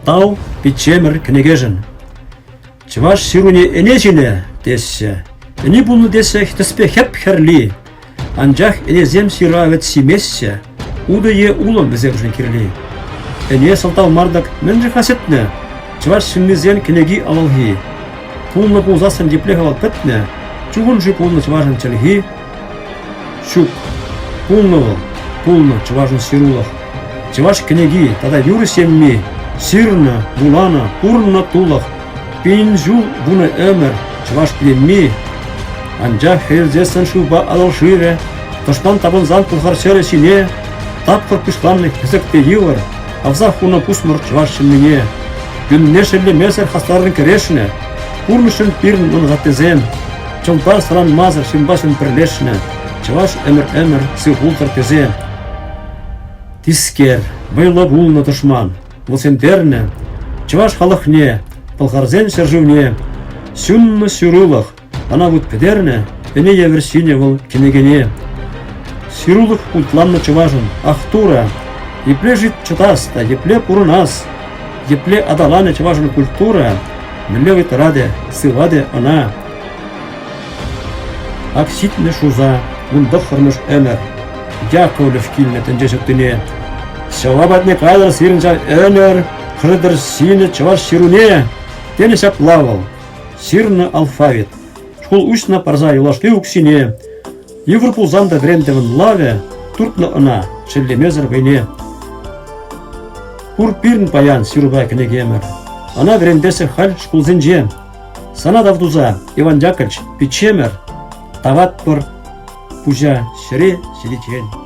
Тав пиччемӗр кӗнекешӗн. Чӑваш ҫыруне ӗне ҫинӗ, теҫҫӗ. Ӗни пулнӑ тесе тӗспе хӗп-хӗрли. Анчах ӗнесем ҫыра вӗт ҫимеҫҫӗ. Утӑ е улӑм вӗсемшӗн кирли. Ӗне сӑлтав мар-тӑк мӗншӗн-ха сӗтнӗ? Чӑваш ҫыннисен кӗнеки авалхи. Пулнӑ пулсассӑн епле-ха вӑл пӗтнӗ? Чухӑн-ши пулнӑ чӑвашӑн чӗлхи? Ҫук. Пулнӑ вӑл, пулнӑ чӑвашӑн ҫырулӑх. Чӑваш кӗнеки тата юрӑ ҫемми ҫырнӑ, вуланӑ, пурӑннӑ тулӑх. Пин ҫул вунӑ ӗмӗр чӑваш племми. Анчах хӗрелсессӗн шывпа Атӑл шывӗ тӑшман тапӑнсан пӑлхар ҫӗрӗ ҫине тапхӑр пуҫланнӑ хӗсӗк те йывӑр, авса хунӑ пусмӑр чӑваш ҫыннине. Юнне шеллемесӗр хастаррӑн кӗрешнӗ, пурнӑҫшӑн пирӗн мӑн асаттесем чӑлпар сӑранмасӑр ҫынпа ҫын пӗрлешнӗ, чӑваш ӗмӗр-ӗмӗр сыв пултӑр тесе. Тискер, вӑйлӑ пулнӑ тӑшман, вӑл сӳнтернӗ чӑваш халӑхне, пӑлхарсен ҫӗршывне. Ҫуннӑ ҫырулӑх, ӑна вут пӗтернӗ, ӗне евӗр ҫинӗ вӑл кӗнекене. Ҫырулӑх утланнӑ чӑвашӑн, ах Турӑ, епле-ши чӑтас та епле пурӑнас, епле аталанӗ чӑвашӑн культура, мӗнле вӑй тӑратӗ, сыватӗ ӑна. Ак ҫитнӗ шуса вунтӑххӑрмӗш ӗмӗр. Яковлев килнӗ тӗнче ҫуттине. Ҫӑва патне кайрӑр сирӗн ҫав ӗмӗр, хӑтӑр ҫинӗ чӑваш ҫыруне, тенӗ ҫапла вӑл. Ҫырнӑ алфавит. Шкул уҫнӑ парса юлашки укҫине. Йывӑр пулсан та вӗрентӗвӗн лавӗ туртнӑ ӑна шеллемесӗр вӑйне. Пур пирӗн паян ҫырупа кӗнекемӗр. Ӑна вӗрентесӗ халь шкулсенче. Сана тав туса, Иван Яковлевич, пиччемӗр, таватпӑр пуҫа ҫӗре ҫитиччен.